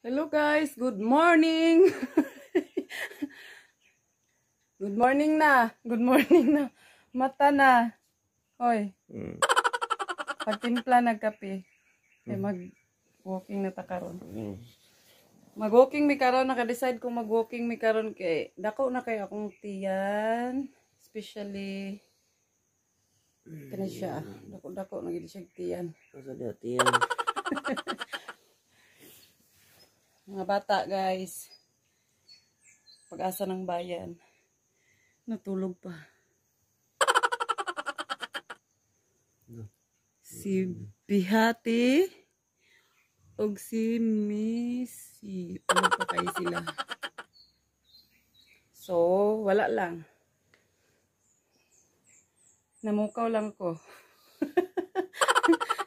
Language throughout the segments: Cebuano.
Hello guys, good morning. Good morning na. Good morning na. Mata na. Hoy. Pagtimpla nagkape. Kay mag-walking na ta karon. Mag-walking mi karon, naka-decide kung mag-walking mi karon kay dako na kay akong tiyan, especially kani siya. Dako-dako na gid siya tiyan. Asa diha tiyan? Mga bata guys. Pag-asa ng bayan. Natulog pa. Si Bihati og si Missy. Tulog pa kayo sila. So, wala lang. Namukaw lang ko.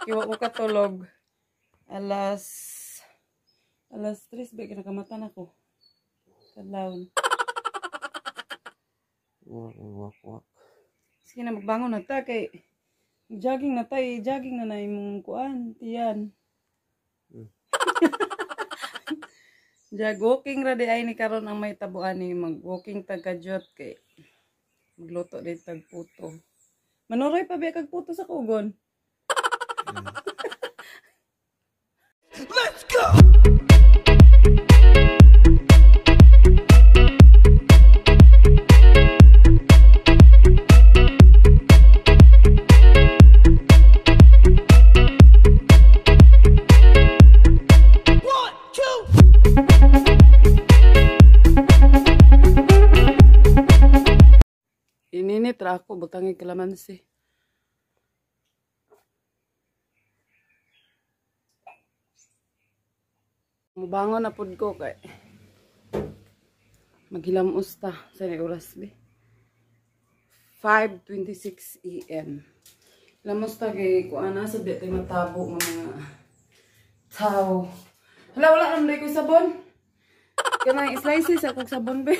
Iwa ko katulog. Alas 3 ba kinakamata na ko. Kadlawon. Walk, walk, walk. Sige na, magbangon na ta kay jogging na ta, jogging na na imong kuan, tiyan. Jag walking ra di ay ni karon ang may tabuan ni mag-walking tag kadyot kay magluto di tag puto. Manuroy pa biya kag puto sa kugon. Let's go. Ininit ra ako butangig kalamansi. Mubangon na pud ko kay maghilamos ta sa oras be. 5:26 AM. Hilamos ta kay kuan na sa di tay matabo nga mga tao. Hala, wala naman ko sabon. Kanang slices akong sabon be.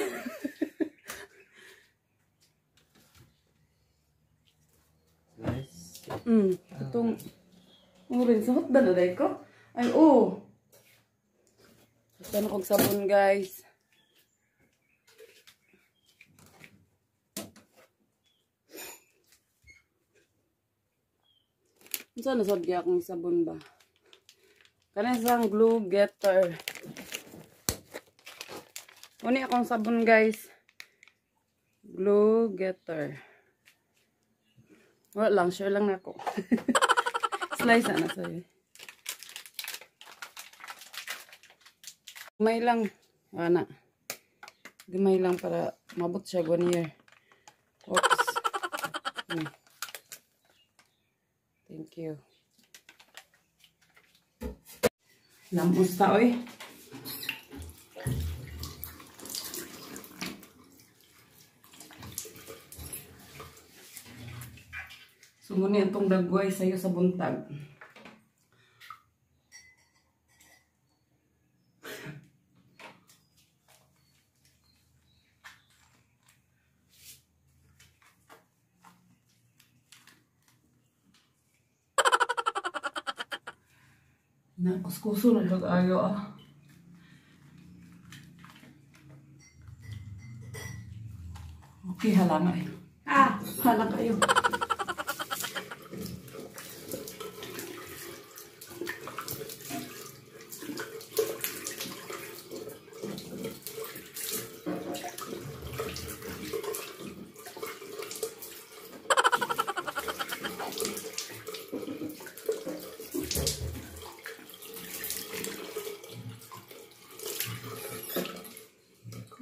Itong orange. Hot ba na dahil ko? Ay, oh. Basta na kong sabon, guys. Saan nasab kaya akong sabon ba? Kanang isang glue getter. Uni akong sabon, guys. Glue getter. Wala lang, sure lang na ako. Slice na sa'yo. Gamay lang. Wala na. Gamay lang para mabot siya 1 year. Oops. Thank you. Lambos ta, oy. Sumuni atong dagway sayo sa buntag. Na kuskuso na pag-ayo ah. Okay, hala nga eh. Ah, hala kayo.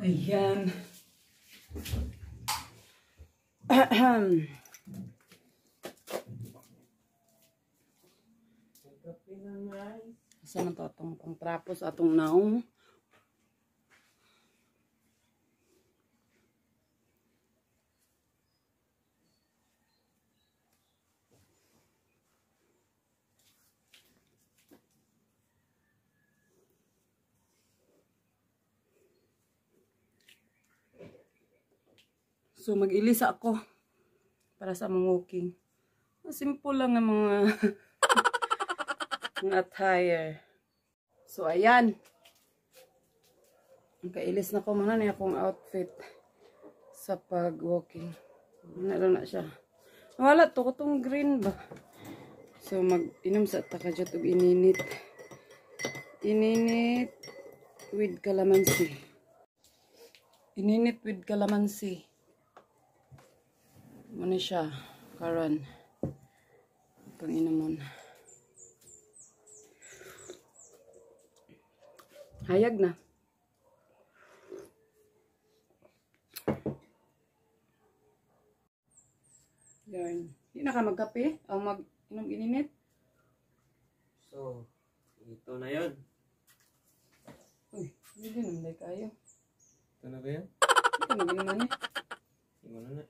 Ayan. Asa man to atong pangtrapos atong naong. So mag-ilisa ako para sa among walking. Simple lang ang mga attire. So ayan. Ang kailis na ko muna niya akong outfit sa pag-walking. Ano lang na siya. Wala to, katong green ba? So, mag-inom sa takajot og ininit. Ininit with calamansi. Ininit with calamansi. Muna siya, karon. Itong inumon. Hayag na. Yarn. Hindi na ka magkape? O mag-inom ininit? So, ito na yun. Uy, hindi naman kayo. Ito na ba yun? Hindi ka mag-inuman eh. Hindi mo na.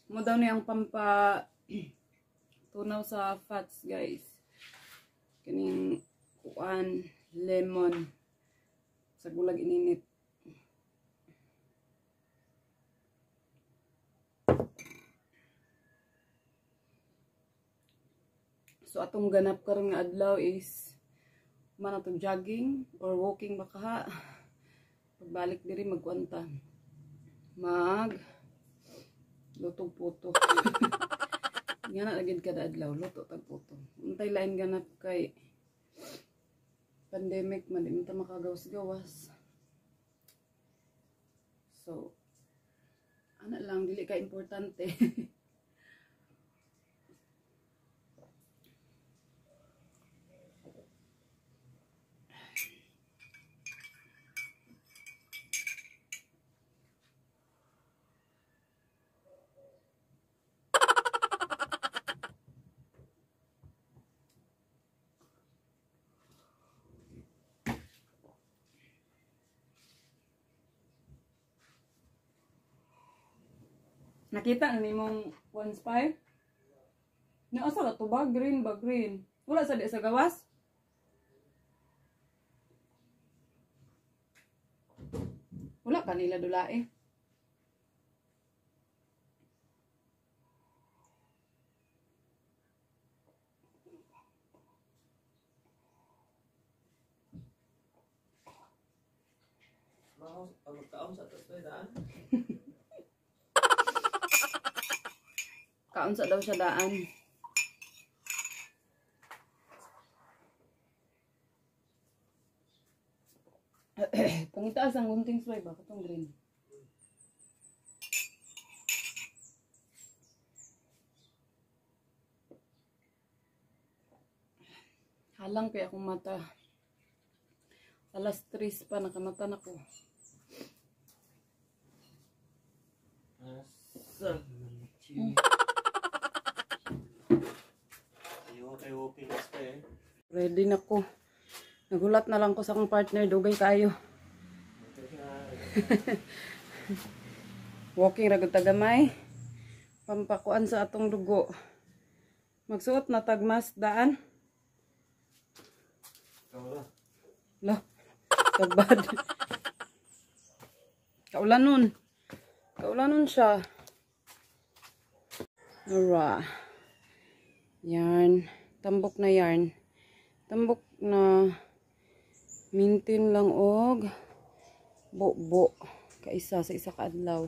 Mo daw niya ang pampa tunaw sa fats, guys. Kaning kuan, lemon. Sa gulag ininit. So atong ganap karon nga adlaw is man atong jogging or walking baka ha. Pagbalik diri magkuanta. Mag lutog puto. Nga na lagi kada adlaw luto tag puto. Untay lain ganap kay pandemic man di man ta makagawas-gawas. So ana lang dili ka importante. Nakita na nimong one spy? Naasa ka to ba? Green ba? Green. Wala sa di sa gawas? Wala kanila dulae. Magkaon sa atas daan? Kaon sa daw siya daan. Pangitaas ang gunting sway ba? Katong green. Halang kaya akong mata. 3:00 pa nakamata na ko. Asa? Walking eh. Ready na ko. Nagulat na lang ko sa akong partner. Dugay kayo. Walking ra gud tagamay. Pampakuan sa atong dugo. Magsuot na tag mask daan. Lah. Tagbad. Kaulanon. Kaulanon siya. Alright. Yarn. Tambok na yarn. Tambok na mintin lang og bo-bo. Kaisa sa isa ka adlaw.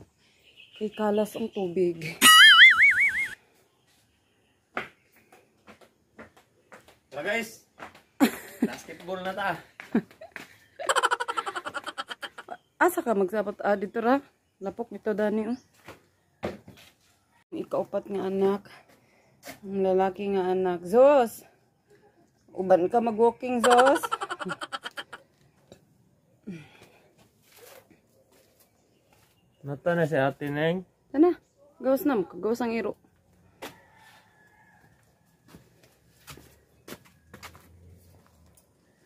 Kay kalas ang tubig. Tara guys. Basketball na ta. Asa ka magsapat dito ra? Lapok dito dani oh. Ikaupat nga anak. Ang lalaki nga anak. Zos! Uban ka mag-walking, Zos. Nata na si Ate Neng. Tana. Gawas na. Gawas ang iro.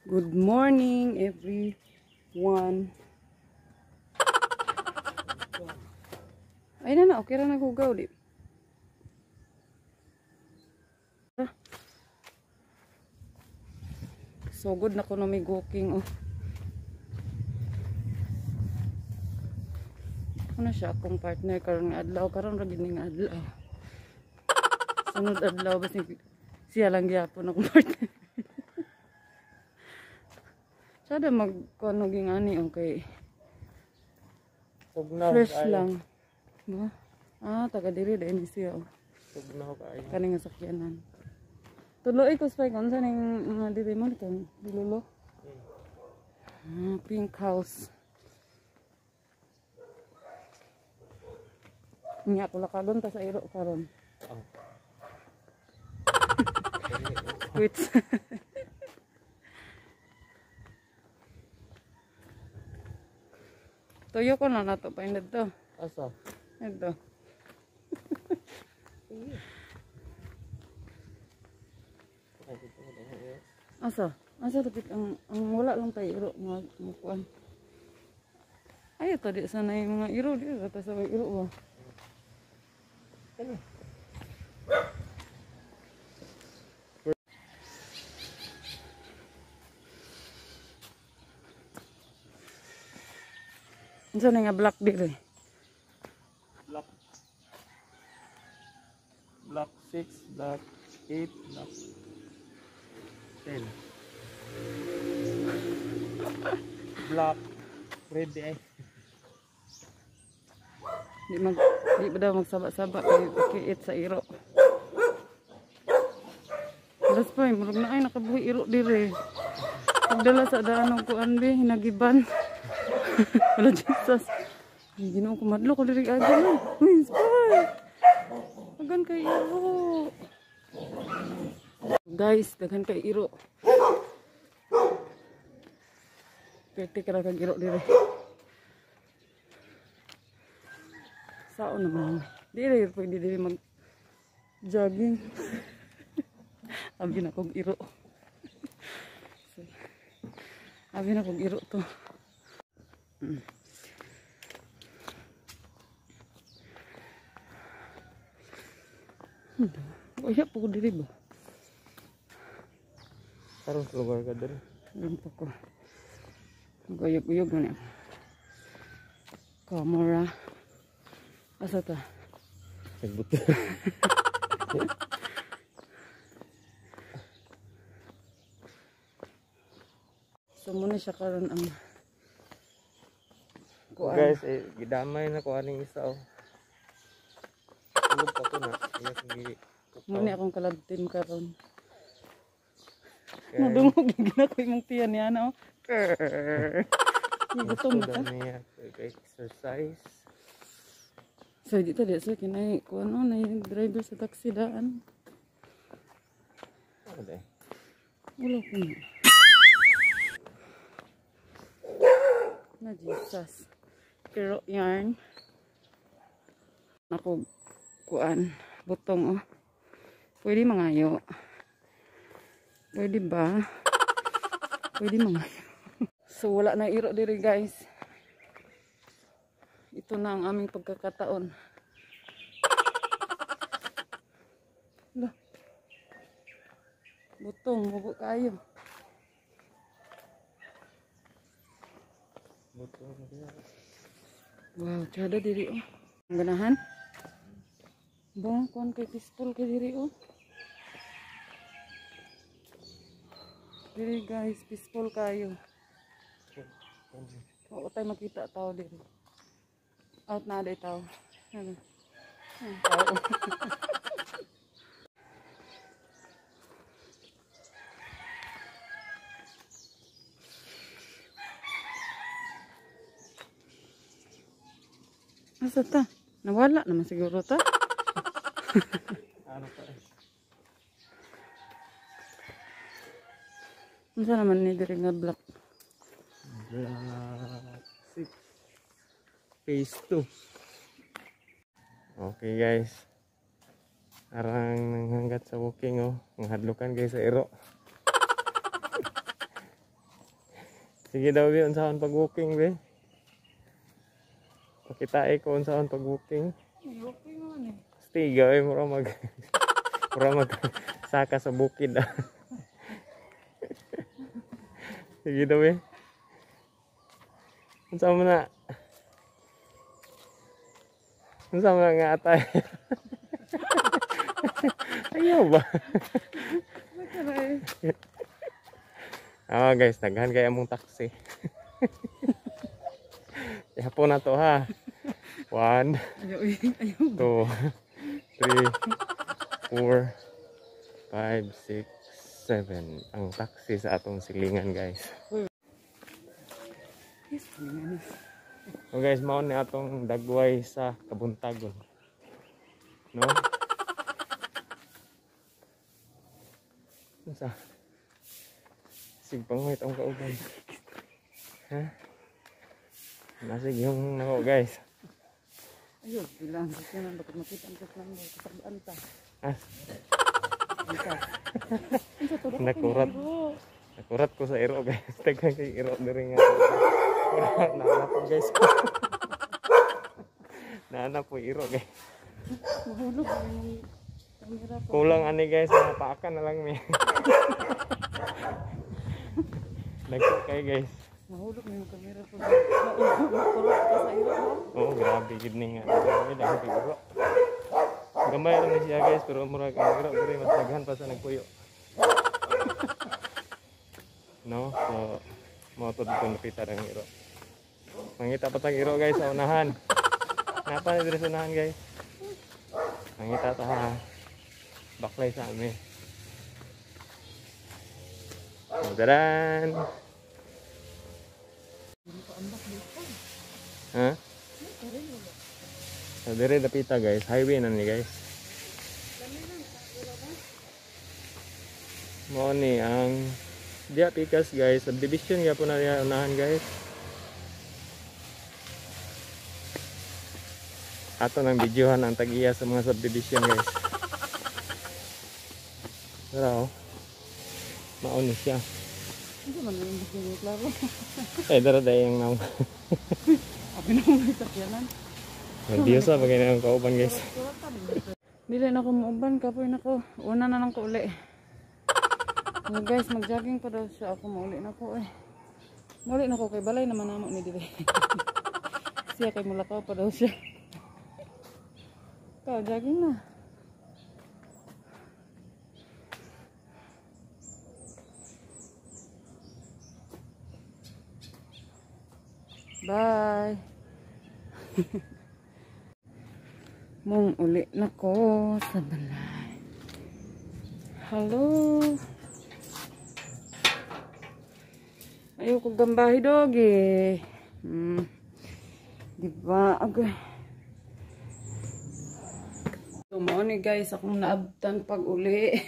Good morning, everyone. Ay na na. Okay ra naghugaw di. So good na ko na may walking oh. Ano siya akong partner karon nga adlaw, karon ra gid ni nga adlaw. Sunod adlaw basta siya lang gyapon akong partner. Sada magkuano ging ani, okay. Tugnaw fresh kaayo. Lang. Ba? Ah, taga diri dai ni siya, oh. Tugnaw kaayo. Kani nga sakyanan. Tuloy ko spike unsa ning mga diri mo kang lulo. Ah, pink house. Nya ko lakagon ta sa iro karon. Oh. Wait. Tuyo ko na nato pa dito. Asa? Ito. Asa? Asa tapit ang wala lang tayo iro mga mukuan. Ay ito di sana yung mga iro di ta sa may iro ba. Ano? Unsa na nga black diri? Block. Block 6, block 8, block 10. Block ready eh. Di ba daw magsaba-saba kay pakiit sa iro. Alas pa, murag na ay nakabuhi iro dire. Pagdala sa daan og kuan be, hinagiban. Wala Jesus. Ay, Ginoo ko madlo ko diri aga na. Uy, spy. Daghan kay iro. Guys, daghan kay iro. Pwede ka kag iro dire. Sao naman. Dire pwede dire mag jogging. Abi na kog iro. So, abi na kog iro to. Uya po ko diri ba? Karon sa lugar ka diri. Alam po ko. Guyog-uyog na niya. Camera. Asa ta? Nagbut. So muna siya karon ang kuan. Guys, eh, gidamay na ko aning isa oh. Tulog pa ko na. Iya kong Muna akong kalab team karon. Okay. Nadungog gina ko imong tiyan niya na oh. Gutom Gusto ka. niya exercise. So dito di sa kinay kuan oh, na yung driver sa taxi daan. Ano day? Wala ko na. Na Jesus. Pero yarn. Ako kuan butong oh. Pwede mangayo. Pwede ba? Pwede mangayo. So wala na iro diri guys. Ito na ang aming pagkakataon. Lah. Butong, mugo kayo. Butong niya. Wow, tsada diri oh. Ang ganahan? Ba, kuan kay peaceful kay diri oh. Diri guys, peaceful kayo. Oo tayo makita tao diri. Out na day tao. Ano? Ay, tao. Asa ta? Nawala naman siguro ta. Ano pa eh? Unsa naman ni diri nga block? Block 6. Phase 2. Okay guys. Arang nanghangat sa walking oh. Ang hadlukan guys sa iro. Sige daw bi, unsaon pag walking bi? Pakitae ko unsaon pag walking. Walking man eh. Stiga eh, mura mag saka sa bukid ah. Sige daw eh. Unsa mo na? Unsa mo na nga atay? Ayaw ba? Nakaray. Ah guys, daghan kay among taxi. Ihapon na to ha. 1, 2, 3, 4, 5, 6, 7. Ang taxi sa atong silingan guys. So guys, mao ni atong dagway sa kabuntagon. No? Unsa? Sigpangwit ang kauban. Ha? Nasig yung nako guys. Ayun, bilang sa kanan bakit makita ang kaslang kasabaan ta. Ah. Nakurat. Nakurat ko sa iro guys. Tagang kay iro diri nga. Naanap po guys. Naanap po iro guys. Mahulog yung camera po. Kulang ani guys, mga paakan na lang mi. Nagko kay guys. Mahulog na yung camera po. Nakurot ka sa iro ha? Oo, grabe gid ni nga. Grabe dahil kay iro. Gamay ra ni siya guys, pero murag ang iro diri mas daghan pa sa nagpuyo. No? So mao to dito nakita ang iro. Mangita pa tag iro guys sa unahan. Napa ni diri sa unahan guys. Mangita ta ha. Baklay sa amin. Taran! Ha? So, dire dapita guys, highway na ni guys. Mao ni ang diya pikas guys, subdivision gyapon na diya unahan guys. Ato nang videohan ang tag-iya sa mga subdivision guys. Tara oh. Mao ni siya. Hindi man yung video klaro. Eh dara dai ang naong. Abi na mo sakyanan. Nagdiyosa pa kay ang kauban guys. Dili na ko muuban kapoy na ko. Una na lang ko uli. So guys, mag-jogging pa daw siya ako mauli na ko eh. Mauli na ko kay balay naman namo ni dili. Siya kay mulakaw pa daw siya. Ka jogging na. Bye. Mong uli na ko sa balay. Hello. Ayoko gambahi dogi. Diba? Agay. So, mao ni guys, akong naabtan pag uli.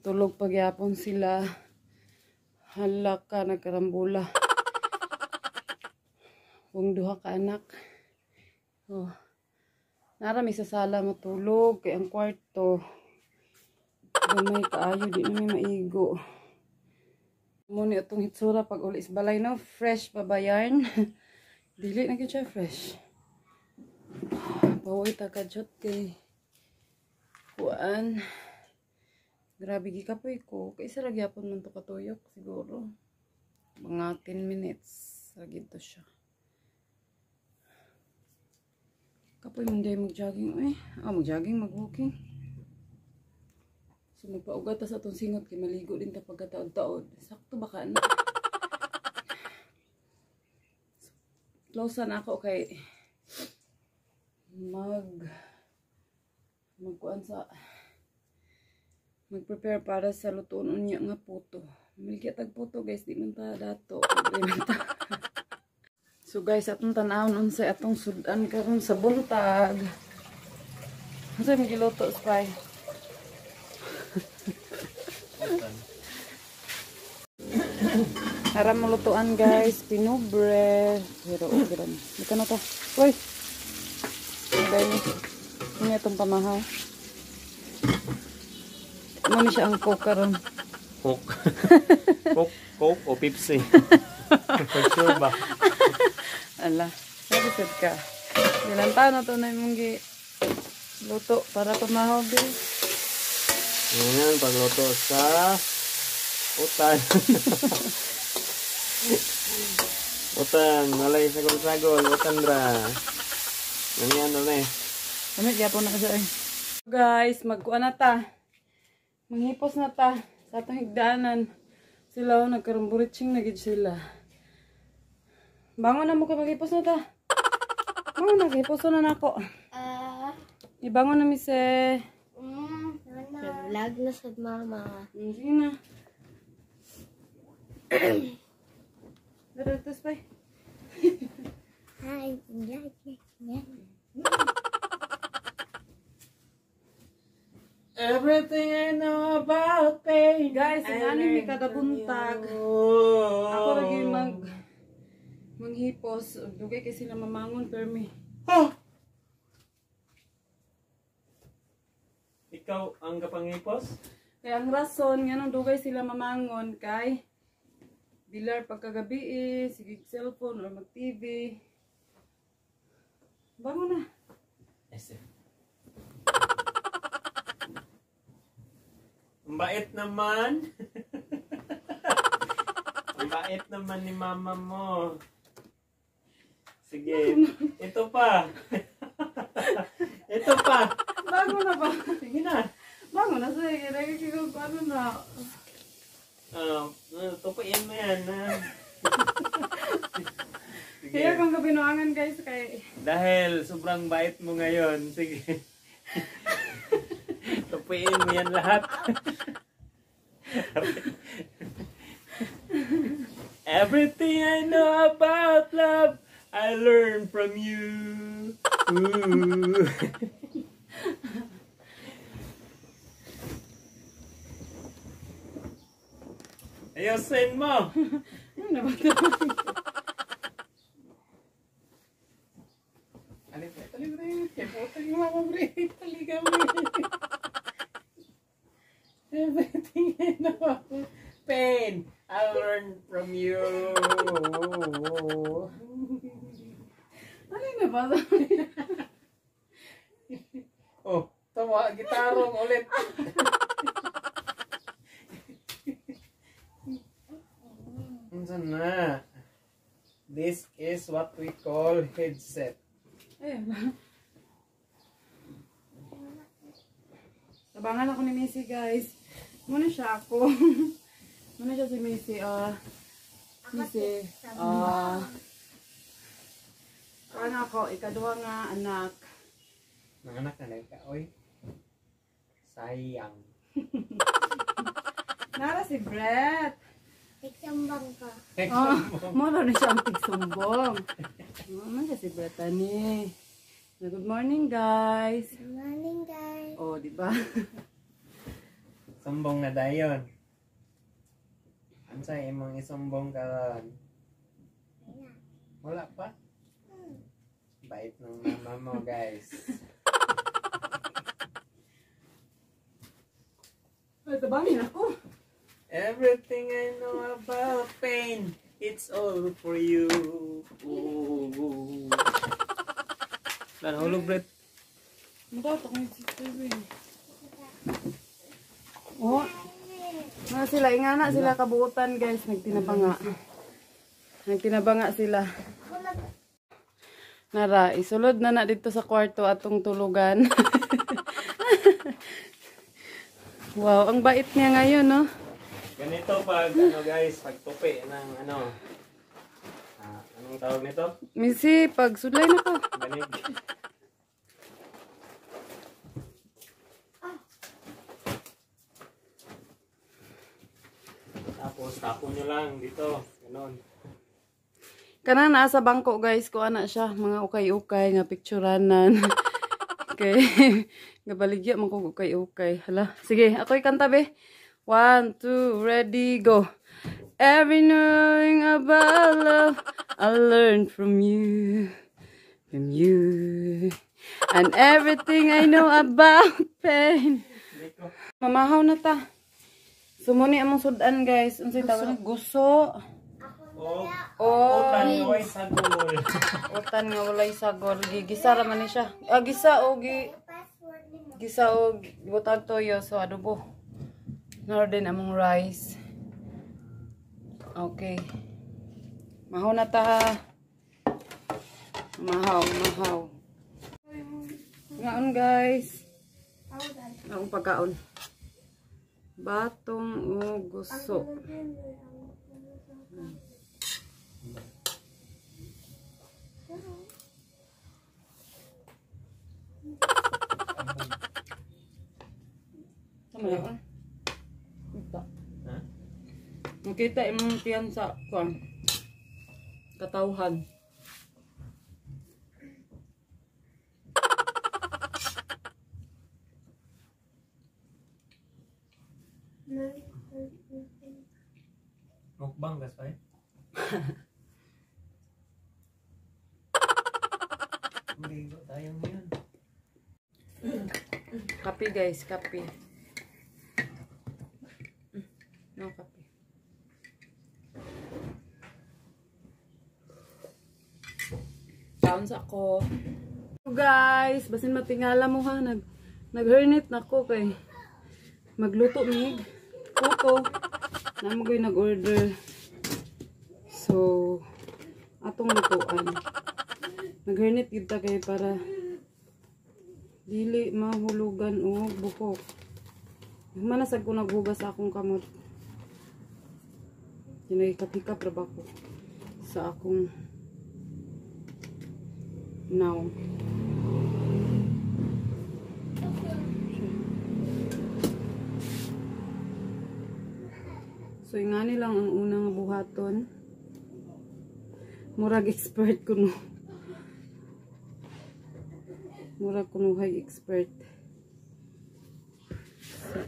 Tulog pagyapon sila. Hala ka, nagkarambula. Kung duha ka anak. Oh. Narami sa sala matulog kay ang kwarto. Gamay kaayo di na mi maigo. Mo ni atong hitsura pag uli sa balay no, fresh pa ba yarn? Dili na gyud siya fresh. Pawoy ta kadyot kay kuan. Grabe gikapoy ko. Kay isa ra gyapon man to katuyok siguro. Mga 10 minutes ra gid to siya. Kapoy man day mag-jogging eh. Ah, mag-jogging, mag-walking. So magpaugat ta sa atong singot kay maligo din ta pagkataod-taod. Sakto ba ka na? So, close na ako kay magkuan sa mag-prepare para sa lutuon unya nga puto. Mamilki tag puto guys, di man ta dato. Di man ta. So guys, atong tan-awon unsay atong sudan karon sa buntag. Unsay may giluto, Spy? Aram mo lutuan guys, pinubre. Pero okay ron. Dito na to. Uy. Dahil ini itong pamahaw. Ano ni siya ang Coke karon? Coke. Coke, Coke o Pepsi. For sure ba? Ala, nabisad ka. Ilang taon na to na imong gi luto para pamahaw, be. Ayan, pagluto sa utan. Utan, malay sagol-sagol, utan ra. Ganyan na eh. Ano, gyapon na siya eh. Guys, magkuan na ta. Manghipos na ta sa atong higdaanan. Sila, oh, nagkarumburiching na gid sila. Bangon na mo kay maghipos na ta. Bangon na, hipos na nako. Ibangon na mise. Vlog na sa mama. Sige na. Dara, tos pa. Hi. Everything I know about pain. Guys, ang ani mi kada buntag. Ako lagi manghipos. Dugay kay sila mamangon permi. Oh! Ikaw ang kapangipos? Kaya ang rason nga nang dugay sila mamangon kay bilar pagkagabi eh, sige cellphone or mag TV. Bangon na. Yes, sir. Ang bait naman. Ang bait naman ni mama mo. Sige. Ito pa. Ito pa. Bangon na ba? Sige na. Bangon na sige. Lagi ko ano na. Tupuin mo yan. Ha? Sige. Kaya kung kabinuangan guys kay Dahil sobrang bait mo ngayon. Sige. Tupuin mo yan lahat. Everything I know about love, I learned from you. Ooh. Ayusin mo. Ano na ba ito? Alip, alip, alip. Kaya po, mama, bre. Taliga, bre. Everything I know about pain, I learned from you. Ano na ba? Oh, tawa, gitarong ulit. Unsa na? This is what we call headset. Ayun. Tabangan ako ni Missy, guys. Muna siya ako. Muna siya si Missy. Missy. Kuan ako, ikaduha nga anak. Nanganak na lang ka, oy. Sayang. Nara si Brett. Tigsumbang ka. Oh, mura na siya ang tigsumbong. Muna siya si Brett, ani. Good morning, guys. Good morning, guys. Oh, di ba? Sumbong na dayon. Unsa imong isumbong karon? Wala pa? Bait ng mama mo, guys. Ay, tabangin ako. Everything I know about pain, it's all for you. Ooh. Lan, hulog, Brett. Mukha ito kung si Oh. Mga sila, ingana sila kabuutan, guys. Nagtinabanga. Nagtinabanga sila. Nara, isulod na na dito sa kwarto atong tulugan. Wow, ang bait niya ngayon, no? Ganito pag, ano guys, pag tupi ng ano, anong tawag nito? Missy, pag sulay na to. Banig. Tapos, tapon nyo lang dito. Ganon. Kana naa sa bangko, guys, ko ana siya, mga ukay-ukay nga picturanan. Okay. Gabaligya man ko ukay-ukay. Hala, sige, ako'y kanta be. 1, 2, ready, go. Every knowing about love, I learned from you. From you. And everything I know about pain. Mamahaw na ta. Sumuni among sudan, guys. Unsay tawag ni? Guso. O, O utan oy sagol. Utan nga walay sagol. Gigisa ra man ni siya. Ah, gisa o gisa o butag toyo so adobo. Naro din among rice. Okay. Mahaw na ta ha. Mahaw, mahaw. Ngaon, guys. Akong pagkaon. Batong o guso. Tama na. Kita. Ha? Nakita imong tiyan sa kuan. Katawhan. Mukbang gas pa eh. Ligo tayo ngayon. Kape guys, kape. No kape. Kaon sa ako. Guys, basin matingala mo ha, nag-hernit na ko kay magluto mig. Puto. Namagoy nag-order. So, atong lutuan. Nag-hernit gid ta kay para dili mahulugan og buhok. Manasag ko naghugas sa akong kamot. Kinahikap-hikap ra ba ko sa akong now. So ingani lang ang unang buhaton. Murag expert kuno. Murag kunuhay expert. So,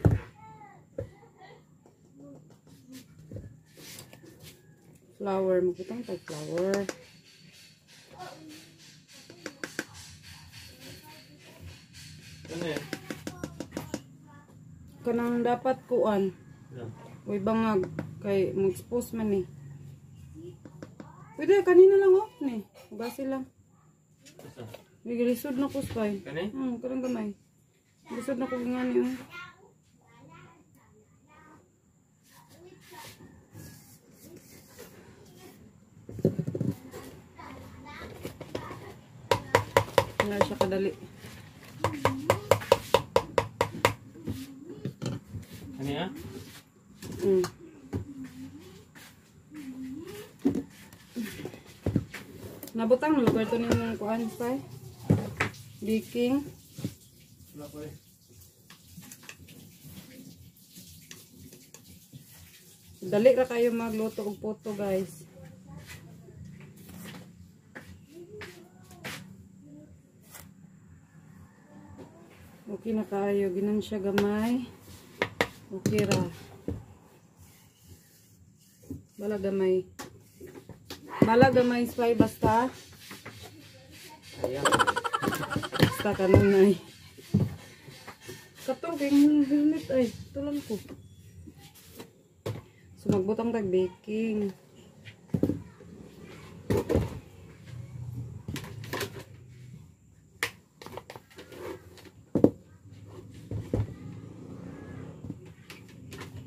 flour, magbutang tag flour. Ano yan? Kanang dapat kuan. No. Uy bangag kay mo-expose man ni. Pwede kanina lang oh ni. Hugasi lang. Asa? Uy, lisod na ko spy. Kani? Karang gamay. Lisod na ko ngani oh. Wala siya kadali. Ano yan? Nabutang na lugar to ni mong kuan spy. Baking. Wala pa eh. Dali ra kayo magluto og puto guys. Okay na kayo, ginan siya gamay. Okay ra. Bala gamay. Bala gamay spy basta. Ayan. Basta kanunay. Katong kay helmet ay tulang ko. So magbutang tag baking.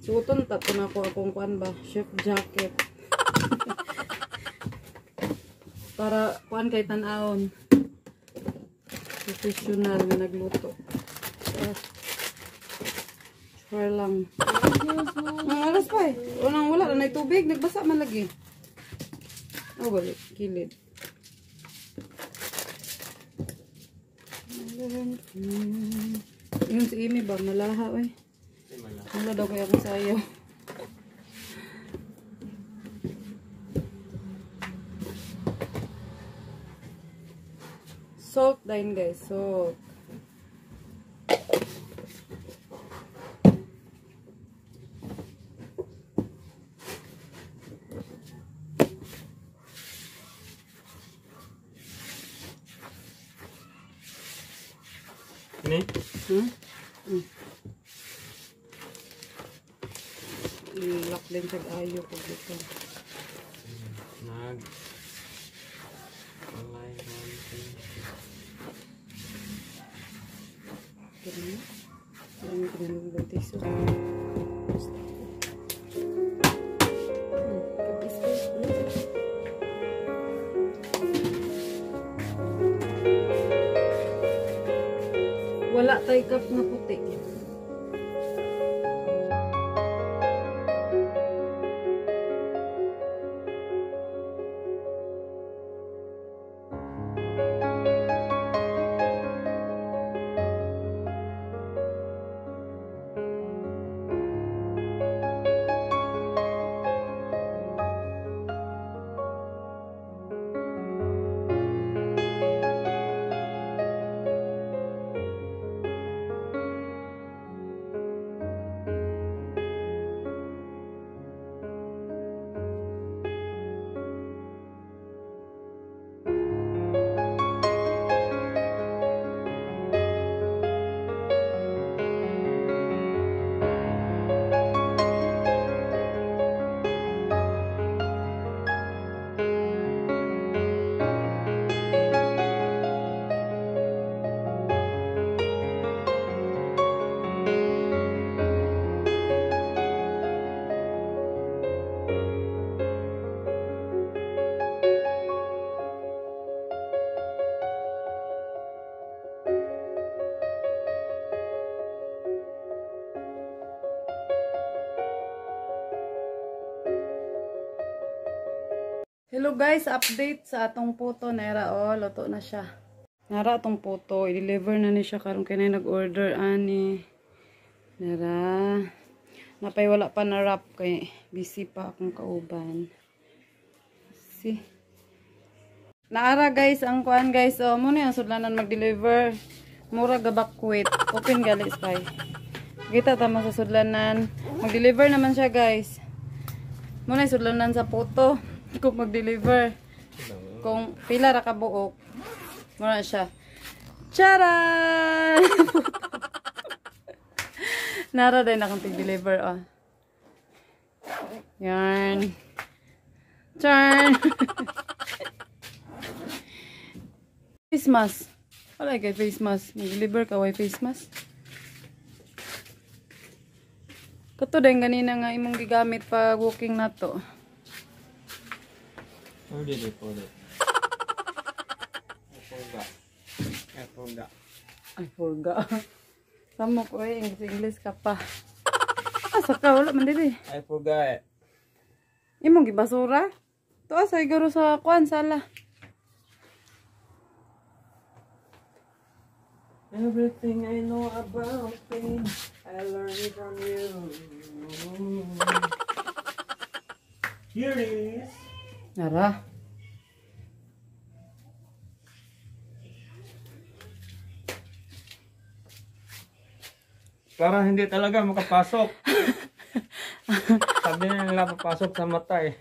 Suoton ta to na ako akong kuan ba, chef jacket. Para kuan kay tan-awon. Professional nga nagluto. Sure lang. Ang alas pa eh. Unang wala na tubig, nagbasa man lagi. Oh, balik kilid. Yun si Amy ba malaha oy. Wala daw kaya akong sayo. Salt din guys, salt. Ini? I-lock din sa ayo pag dito. Nag online banking. Ganun. Ganun, ganun, ganun. Wala tay cup na puti. Hello guys, update sa atong puto nera oh, luto na siya. Nara atong puto, i-deliver na ni siya karon kay na nag-order ani. Nara. Napay wala pa na wrap kay busy pa akong kauban. See. Naara guys ang kuan guys, oh mo ni ang sudlanan mag-deliver. Mura gabakwit. Open gali spy. Kita ta mo sa sudlanan. Mag-deliver naman siya guys. Mo na sudlanan sa puto kung mag-deliver. Kung pila ra ka buok. Mura siya. Charan! Nara din akong tig-deliver oh. Yarn. Turn. Face mask. Wala kay face mask. Mag-deliver ka way face mask. Kato din ganina nga imong gigamit pag walking na to. Where did they put it? I forgot. I forgot. Samo ko eh, English English ka pa. Asa ka wala man diri. I forgot. Imong gibasura? Tuwa sa siguro sa kuan sala. Everything I know about pain, I learned it from you. Here it is. Nara. Parang hindi talaga makapasok. Sabi na nila papasok sa mata eh.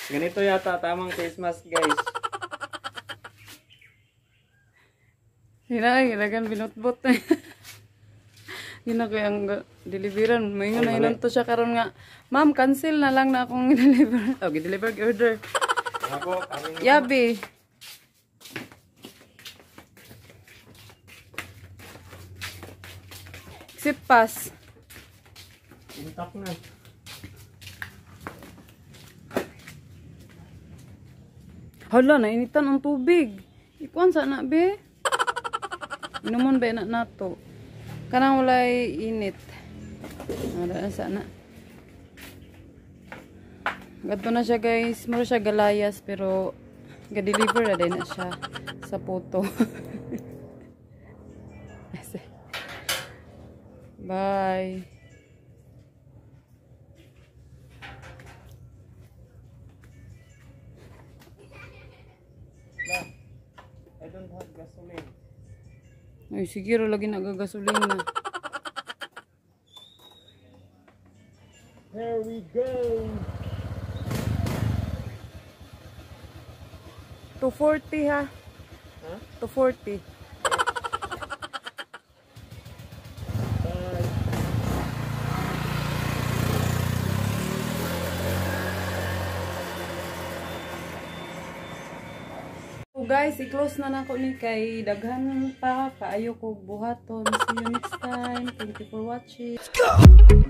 Ganito yata tamang face mask guys. Hina ay ginagan binutbot. Gina ko yung deliveran. Moingon na inon to siya karon nga. Ma'am, cancel na lang na akong deliver. Oh, gi-deliver order. Ako, Yabi. Exit pass. Intact na. Hala, nainitan ang tubig. Ikuan sa na, be. Inumon ba na nato? Kanang walay init. Wala na sana. Gadto na siya guys. Mura siya galayas pero ga-deliver na din na siya sa puto. Bye. I don't have gasoline. Ay, siguro lagi nagagasolina. Here we go. 240 ha? Huh? 240. Bye. So guys, i-close na nako ni kay daghan pa kaayo ko buhaton. See you next time. Thank you for watching. Let's go.